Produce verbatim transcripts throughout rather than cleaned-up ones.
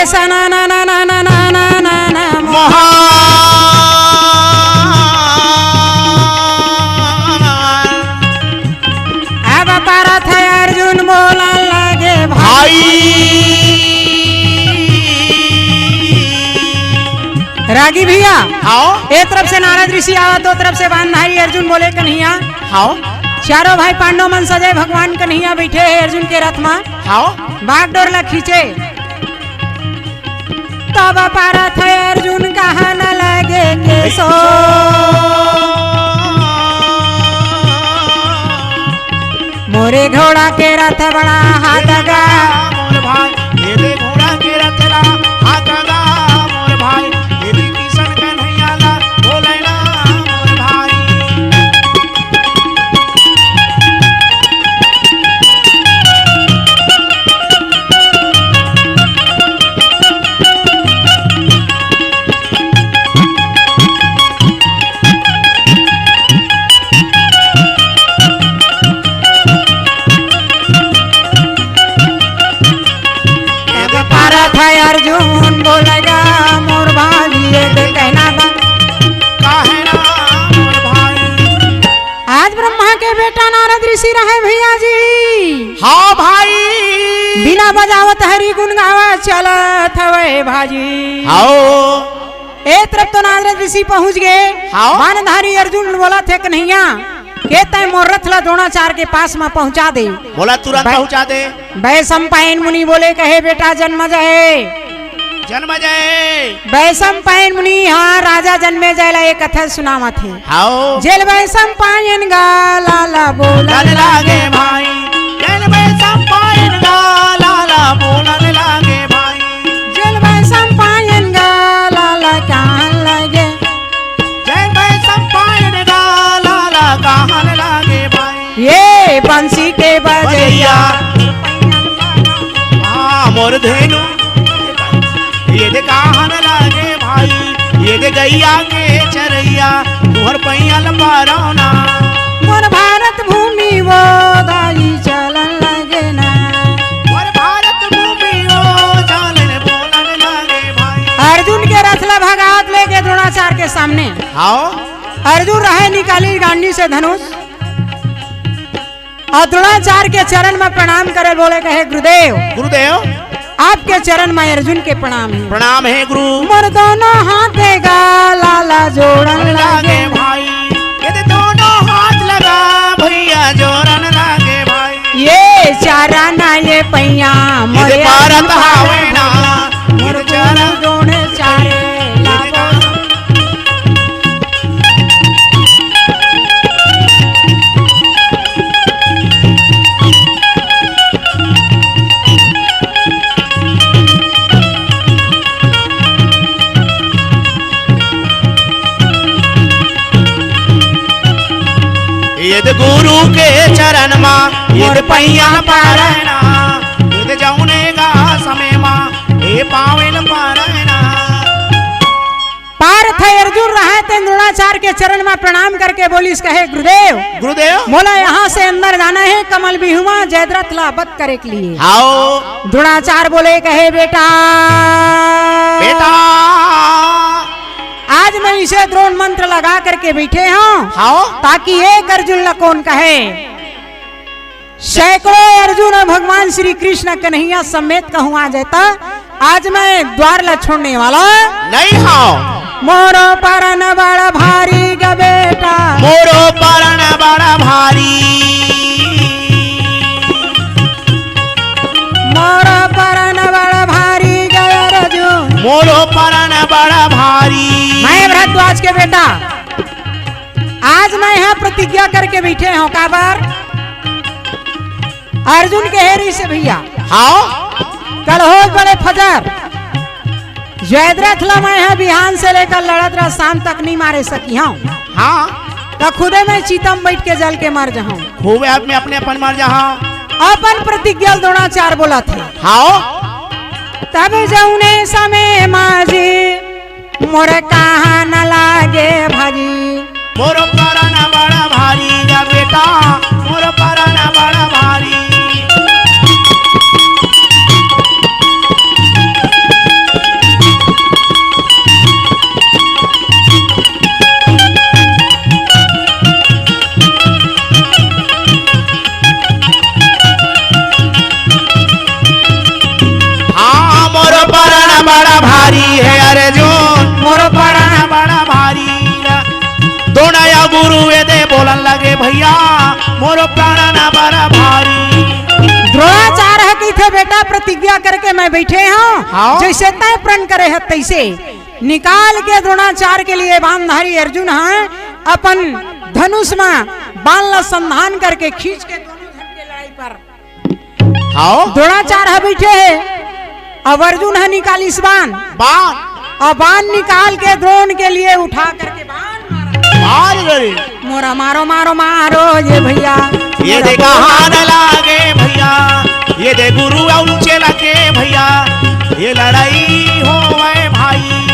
सना ना ना ना ना ना ना ना ना मोहा। मोहा। अब परत हे अर्जुन बोलन लगे भाई। भाई। रागी भैया, हाँ। ए तरफ से नारद ऋषि आवत, ओ तरफ से बाणधारी अर्जुन बोले कन्हैया। हाँ। चारों भाई पांडव मन सजय भगवान कन्हैया बइठे हे अर्जुन के रथ मा। हाँ। बागडोर ला खींचे। तब परत हे अर्जुन कहन लगे केशव। मोरे घोड़ा के रथ बड़ा हाथ गा। मोर भाई, ये दे घोड़ा के रथ ला हाथ गा। मोर भाई, ये दे किशन कन्हैया ला बोले ना मोर भाई। तब परत हे अर्जुन बोलेगा मोर भाई, ये दे कहना था। काहे ना मोर भाई। आज ब्रह्मा के बेटा नारद ऋषि रहे भैया जी। हाँ भाई। बीना बजावत हरि गुन गावत चलत हवे भाजी। हाँ। ए तरफ तो नारद ऋषि पहुंच गए। हाँ। बाणधारी अर्जुन बोलत हे कन्हैया, के तय मोर रथ ला द्रोणाचार्य के पास मा पहुंचा दे। बोला तुरंत बै-, पहुंचा दे। वैशंपायन मुनि बोले कहे बेटा जन्म जाए। जन्म जाए। वैशंपायन मुनि, हाँ, राजा जन्मे जाए ला ये कथा सुनावत हे। हाओ। जेल वैशंपायन गाला ला बोलन लागे भाई। जेल वैशंपायन गाला ला बोलन लागे भाई। जेल वैशंपायन गाला ला कहन लगे। जेल वैशंपायन गाला ला कहन लागे भाई। ये बंसी के बजैया। बजैया। हाँ, मोर धेनु। ये दे कहन लागे भाई, ये दे गैया के चरैया, तुहर पैया ल पारौना। मोर भारत भूमि वो दाई चलन लगे ना। मोर भारत भूमि वो चलन बोलन लागे भाई। अर्जुन के रथ ला भगावत लेके द्रोणाचार्य के सामने। हाओ। अर्जुन रहे निकाली गांडी से धनुष। अउ द्रोणाचार्य के चरण म प्रणाम करे बोले कहे, "गुरुदेव, गुरुदेव, आपके चरण म अर्जुन के प्रणाम हे।" प्रणाम हे गुरु। मोर दोनों हाथ गाला ला जोड़न लागे भाई। ये दे दोनों हाथ लगा भैया जोड़न लागे भाई। ये चारा ना ये पैया ये दे मोरे पारत हावे ना। मोर ये दे चारा। दोनों चारे लागो। यदि गुरु के चरण मा यदि पैया पारना, यदि जौने गा समय मा ये पावेल पारना। पारत हे अर्जुन रहे तेन द्रोणाचार्य के चरण म प्रणाम करके बोलिस कहे, "गुरुदेव, गुरुदेव। मोला यहाँ से अंदर जाना हे, कमल बिहुमा जयद्रथ ला वध करे के लिए।" हाओ। द्रोणाचार्य बोले कहे, "बेटा, बेटा। आज मैं इसे द्रोण मंत्र लगा करके बैठे हौं, हाओ। ताकि एक अर्जुन ला कोन कहे।" सैकड़ों अर्जुन अउ भगवान श्री कृष्ण कन्हैया समेत कहूँ आ जाता, आज मैं द्वार ला छोड़ने वाला नहीं हौं। मोरो परन बड़ा भारी ग बेटा। मोरो परन बड़ा भारी। मोरो परन बड़ा भारी ग अर्जुन। मोरो परन बड़ा भारी। मैं भरद्वाज के बेटा। आज मैं यहाँ प्रतिज्ञा करके बैठे हौं, काबर? अर्जुन के हेरी से भैया। हाओ। कल हो बड़े फजर, जयद्रथ ला मैं यहाँ बिहान से लेकर लड़त रह शाम तक नहीं मारे सकी हौं। हाँ। त खुदे मैं चीता म बैठ के जल के मर जाहूँ। खूबे आदमी अपने अपन मर जाहा। अपन प्रतिज्ञा ल द्रोणाचार्य बोलथे। हाओ। तब जौने समय माझी मोर कहा न लागे भाजी। मोर परन बड़ा भारी ग बेटा, मोर परन बड़ा भारी। ये दे बोलन लगे भैया, मोरो प्राण ना बड़ा भारी। द्रोणाचार्य ह कहिथे, "बेटा, प्रतिज्ञा करके मैं बैठे हंव, हाँ। जइसे तंय प्रण करे हस तइसे।" निकाल के द्रोणाचार्य के लिए बाणधारी अर्जुन ह अपन धनुष म बाण ल संधान करके खींच के दोनों झन के लड़ाई पर हाँ। द्रोणाचार्य ह बैठे हे, अब अर्जुन ह निकालिस बाण। बाण। अउ बाण निकाल के द्रोण के लिए उठा करके बाण मारा। मार गए। मोरा मारो, मारो, मारो ये भैया। ये दे कहान लागे भैया, ये दे गुरु अउ चेला के भैया, ये लड़ाई होवय भाई,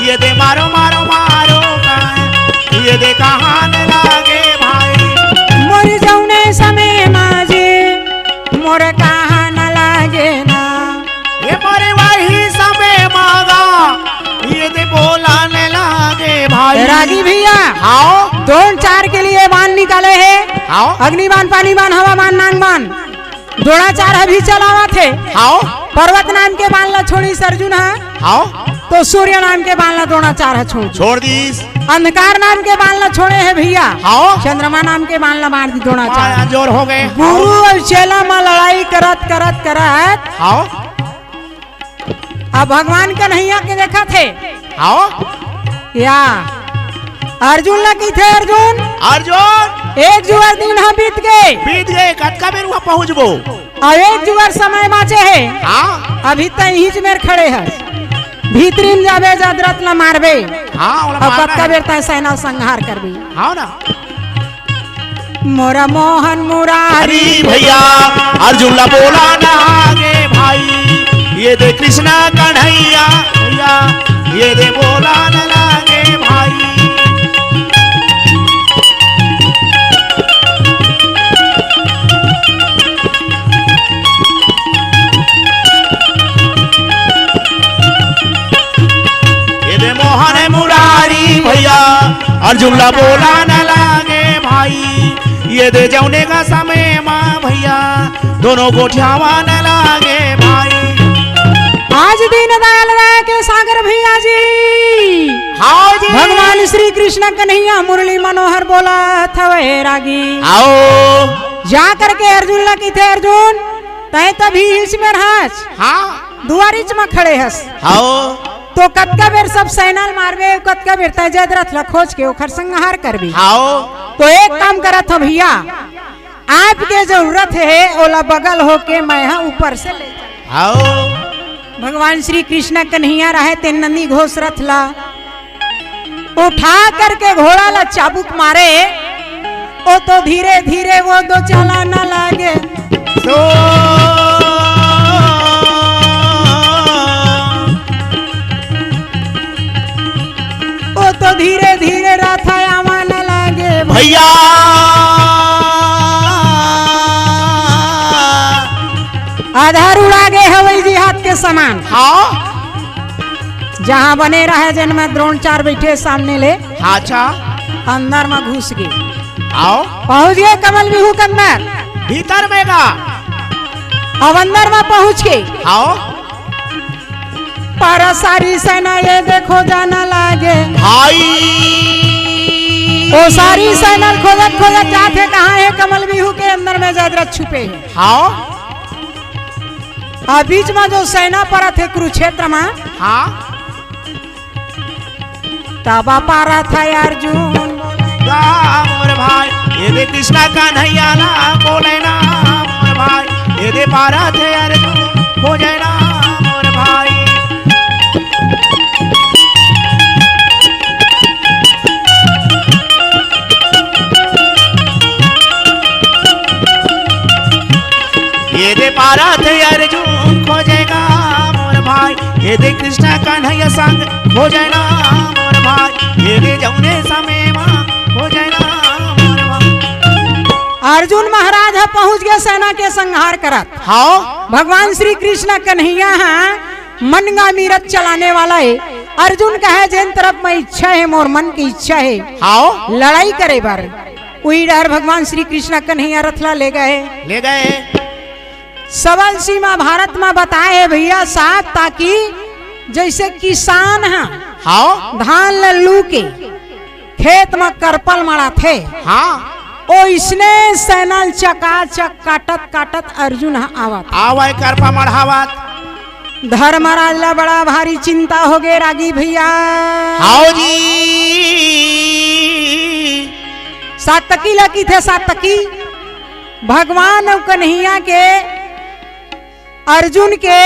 ये दे मारो, मारो, मारो का, ये दे कहान लागे भाई। मोर जौने समय मा जी मोर कहान लागे ना। ये मोरे वही समय मागा, ये दे बोलाने लागे भाई। रागी भैया, हाँ। द्रोणाचार्य के लिए बाण निकाले हे। हाँ। अग्नि बाण, पानी बाण, हवा बाण, नाग बाण। द्रोणाचार्य ह भी चलावत हे। हाँ। पर्वत नाम के बाण ला छोड़िस अर्जुन ह। हाँ। तो सूर्य नाम के बाण ला द्रोणाचार्य ह छोड़ दिस। छोड़ दिस। अंधकार नाम के बाण ला छोड़े हे भैया। हाँ। चंद्रमा नाम के बाण ला मार दिस द्रोणाचार्य। बाण जोर हो गए। गुरु अउ चेला म लड़ाई करत, करत, करत। हाँ। अब भगवान कन्हैया के देखत हे। हाँ। या अर्जुन ला कहिथे, "अर्जुन, अर्जुन। एक जुवर दिन ह बीत गे।" बीत गे, कतका बेर उहाँ पहुँचबो? अउ एक जुवर समय बाँचे हे। हाँ। अभी तैं इहीच मेर खड़े हस। भीतरी म जाबे, जदरथ ला मारबे। हाँ, ओला अउ मारना कतका हे। बेर तैं सेना संहार करबे। हाँ ना। मोरा मोहन मुरारी। अरे भैया, अर्जुन ला बोला ना लागे भाई, ये दे कृष्णा कन्हैया भैया, ये दे बोला ना लागे भाई। ये दे मोहन मुरारी भैया, अर्जुन ला बोला न लागे भाई। ये दे जौने का समय मा भैया, दोनों गोठियावा न लागे भाई। आज दीन दयाल दया के सागर भैया जी, हाँ जी। भगवान श्री कृष्ण कन्हैया मुरली मनोहर बोलत हवे रागी। आओ। जा करके अर्जुन ला कहिथे, "अर्जुन, तैं तभी इहीच मेर हस।" हाँ। दुवारीच म खड़े हस। हाओ। तो कतका बेर सब सेना ल मारबे, कतका बेर तैं जदरथ ल खोज के ओखर संहार करबे। हाओ। तो एक काम करत हंव भैया, आपके जरूरत हे, ओला बगल होके मैं ह ऊपर से ले जाहूं। हाओ। भगवान श्री कृष्ण कन्हैया रहे तेन नंदी घोष रथ ला उठा करके घोड़ा ला चाबुक मारे, ओ तो धीरे धीरे वो दो चला न लागे। तो ओ तो धीरे धीरे रथ आवा न लागे। भैया। आधा रुड़ा गे हवई जहाज के समान। हाँ। जहाँ बने रहे, जेन में द्रोणाचार्य बैठे सामने ले। अच्छा। अंदर में घुस गे। आओ। पहुँच गे कमल बिहू के अंदर। भीतर में का? अब अंदर में पहुँच के। आओ। पर सारी सेना ये देखो जाना लागे। हाय। ओ सारी सेना खोजत खोजत जात हे, कहाँ हे कमल बिहू के अंदर में जदरथ छुपे हे। हाँ। आ बीच में जो सेना परत हे कुरुक्षेत्र में। हाँ। तब पारत हे अर्जुन। गा मोर भाई, ये दे कृष्णा कन्हैया ला बोले ना मोर भाई, ये दे पारत हे अर्जुन, खोजे ना मोर भाई। ये दे पारत हे अर्जुन, खोजे ना मोर भाई, ये दे कृष्णा कन्हैया संग, खोजे ना मोर भाई, ये दे जौने समय मा, खोजे ना मोर भाई। अर्जुन महाराज ह पहुँच गे सेना के संहार करत। हाँ। भगवान श्री कृष्ण कन्हैया ह मनगामी रथ चलाने वाला हे। अर्जुन कहे, "जेन तरफ मैं इच्छा हे, मोर मन की इच्छा हे, हाँ। लड़ाई करे बर।" उही डहर भगवान श्री कृष्ण कन्हैया रथ ला ले गए। ले गए। सबल सी महाभारत में बताए हे भैया साहब, ताकि जैसे किसान ह हाँ। धान ल लू के खेत म करपल मड़ाथे। हाँ। ओइसने सैना ल चकाचक काटत काटत अर्जुन ह आवत। आवय करपा मढ़ावत। धर्मराज ला बड़ा भारी चिंता होगे रागी भैया। हाव जी। सातकी ला किथे सातकी, भगवान अउ कन्हैया के, अर्जुन के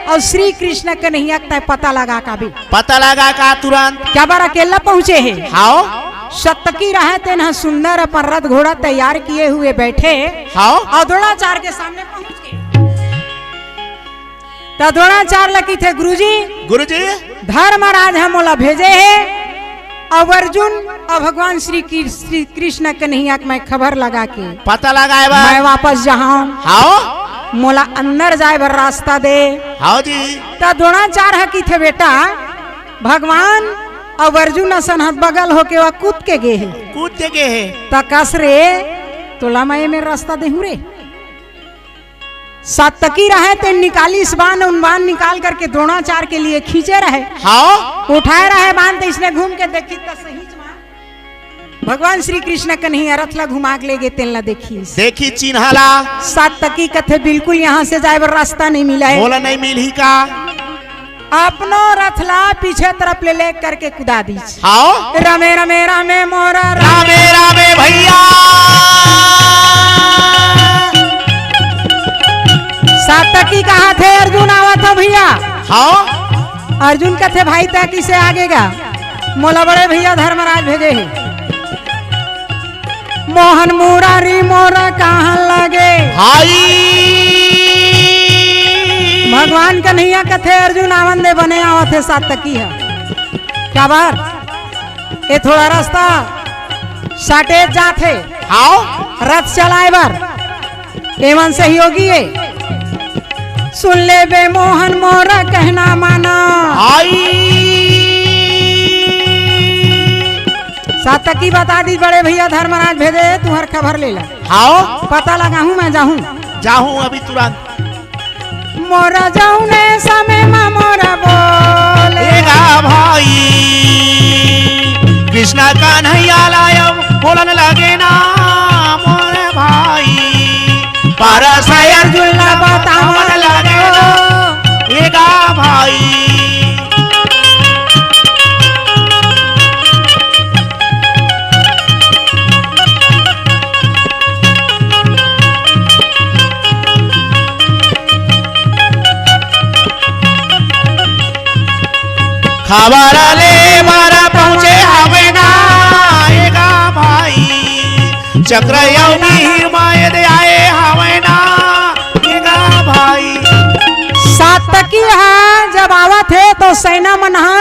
अउ श्री कृष्ण कन्हैया के तैं पता लगा का बे? पता लगा का तुरंत? काबर अकेला पहुंचे हे? हाव। सातकी रहय तेन ह सुंदर अपन रथ घोड़ा तैयार किए हुए बैठे। हाव। अउ द्रोणाचार्य के सामने पहुंच गे। त द्रोणाचार्य ल किथे, गुरुजी, गुरुजी। धर्मराज ह मोला भेजे हे, अउ अर्जुन अउ भगवान श्री कृ-, श्री कृष्ण कन्हैया के मैं खबर लगा के पता लगाए बर। मैं वापस जाहूं। हाव। मोला अंदर जाए बर रास्ता दे। हाव जी। त द्रोणाचार्य ह किथे, बेटा, भगवान अउ अर्जुन असन ह बगल होके ओहा कूद के गे हे। कूद के गे हे। त कस रे, तोला मैं एमेर रास्ता देहूं रे। सातकी रहय तेन निकालिस बाण, अउ बाण निकाल करके द्रोणाचार्य के लिए खींचे रहय। हाव। उठाए रहय बाण, त इसने घूम के देखिस त सहीच म भगवान श्री कृष्ण कन्हैया रथ ला घुमा के ले गे, तेन ला देखिस। देखिस चिन्हा ला। सातकी कथे, बिल्कुल यहाँ से जाए बर रास्ता नहीं मिला है। मोला नहीं मिलही का? अपनो रथ ला पीछे तरफ ले, ले करके कुदा दीस। हाव। रमे, रमे, रमे मोरा राम। रामे, रामे भैया। सातकी कहथे, अर्जुन आवत हो भैया। हाव। अर्जुन कथे, भाई तैं किसे आगे गा? मोला बड़े भैया धर्मराज भेजे हे। मोहन मुरारी मोरा कहाँ लगे? हाय। भगवान कन्हैया कथे, अर्जुन आवन दे, बने आवत हे सातकी ह। काबर? ए थोड़ा रास्ता साटे जात हे। हाव। रथ चलाए बर। एमन सहयोगी ए। सुन ले बे मोहन मोरा कहना माना। आई। सातकी बता दी बड़े भैया धर्मराज भेजे, तुहर खबर ले ला। हाव। पता लगाहूं मैं जाहूं। जाहूं अभी तुरंत। मोरा जउने समय मा मोरा बोले। ए गा भाई, कृष्णा कन्हैया ला अब बोलन लगे ना मोर भाई। पारस अर्जुन ला बतावन लगे ना। ए गा भाई। खबर ले बर पहुंचे हवे ना, ए गा भाई। चक्र अवनी मायद आए हवे ना, ए गा भाई। सातकी हा जब आवत हे तो सेना मन हा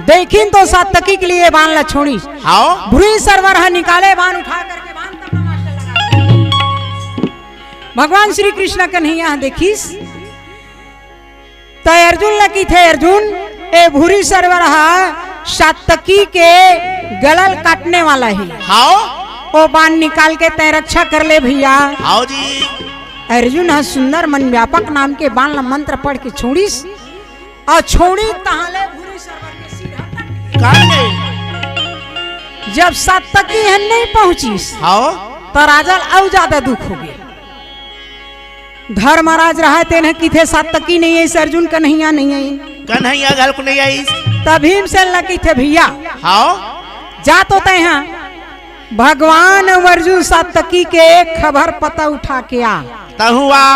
देखिन तो सातकी के लिए बाण ला छोड़िस। हाव। भुरी सरवर हा निकाले बाण उठा करके बाण तक मास्टर लगा। भगवान श्री कृष्ण कन्हैया हा देखिस। त अर्जुन ल किथे, अर्जुन, ए भूरी सरवर ह सातकी के गला ल काटने वाला हे। हाव। ओ बाण निकाल के तैं रक्षा कर ले भैया। हाव जी। अर्जुन ह सुंदर मन व्यापक नाम के बाण ल मंत्र पढ़ के छोड़िस अउ छोड़ी तहां ले भूरी सरवर के सिर ह कट गे। काट गे। जब सातकी ह नहीं पहुंचिस, हाव। त राजा ल अउ ज्यादा दुख हो गे। धर्मराज रहय तेन ह किथे सातकी नहीं आइस, अर्जुन कन्हैया नहीं आइस। कन्हैया घलोक नहीं आइस। त भीमसेन ल किथे भैया, हाव। जा तो तैं ह भगवान अउ अर्जुन सातकी के खबर पता उठा के आ। तहूं आ।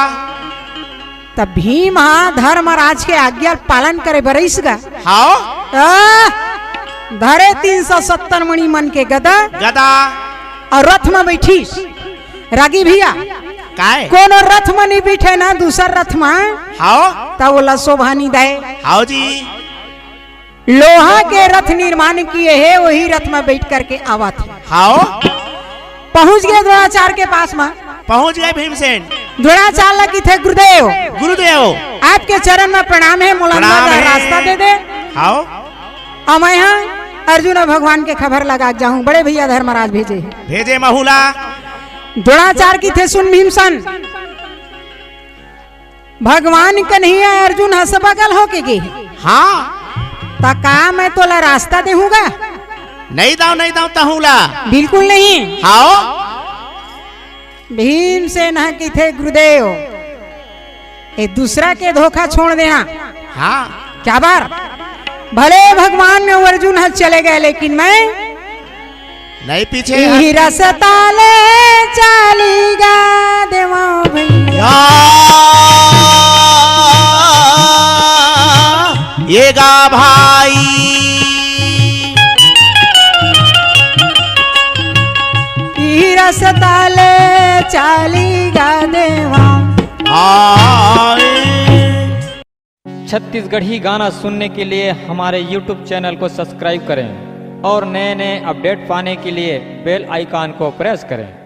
त भीम ह धर्मराज के आज्ञा पालन करे बर आइस गा। हाव। आ, धरे तीन सौ सत्तर मणि मन के गदा। गदा। अउ रथ म बैठिस। रागी भैया, काय? कोनो रथ म नहीं बैठे ना, दूसर रथ म। हाव। त ओला शोभा नहीं दय। हाव जी। लोहा के रथ निर्माण किए हे, वही रथ म बैठ करके आवत हे। हाव। पहुंच गे द्रोणाचार्य के पास म। पहुंच गे भीमसेन। द्रोणाचार्य ल किथे गुरुदेव। गुरुदेव। आपके चरण म प्रणाम हे, मोला प्रणाम अंदर हे। रास्ता दे दे। हाव। अउ मैं ह अर्जुन अउ भगवान के खबर लगा के जाहूं, बड़े भैया धर्मराज भेजे हे। भेजे महूं ला। द्रोणाचार्य किथे सुन भीमसेन, भगवान कन्हैया अर्जुन ह सब बगल होके गे हे। हां। त का मैं तोला रास्ता देहूं गा? नहीं दाव, नहीं दाव तहूँ ला। बिल्कुल नहीं। हाओ। भीमसेन ह कहिथे, गुरुदेव, ये दूसरा के धोखा छोड़ देना। हाँ। क्या बार? भले भगवान में अर्जुन ह चले गए, लेकिन मैं नहीं पीछे हट। ई रस्ता ले चाली गा देवा भैया। या, ये गा भाई। ई रस्ता ले चाली गा देवा। हाय। छत्तीसगढ़ी गाना सुनने के लिए हमारे YouTube चैनल को सब्सक्राइब करें और नए नए अपडेट पाने के लिए बेल आइकन को प्रेस करें।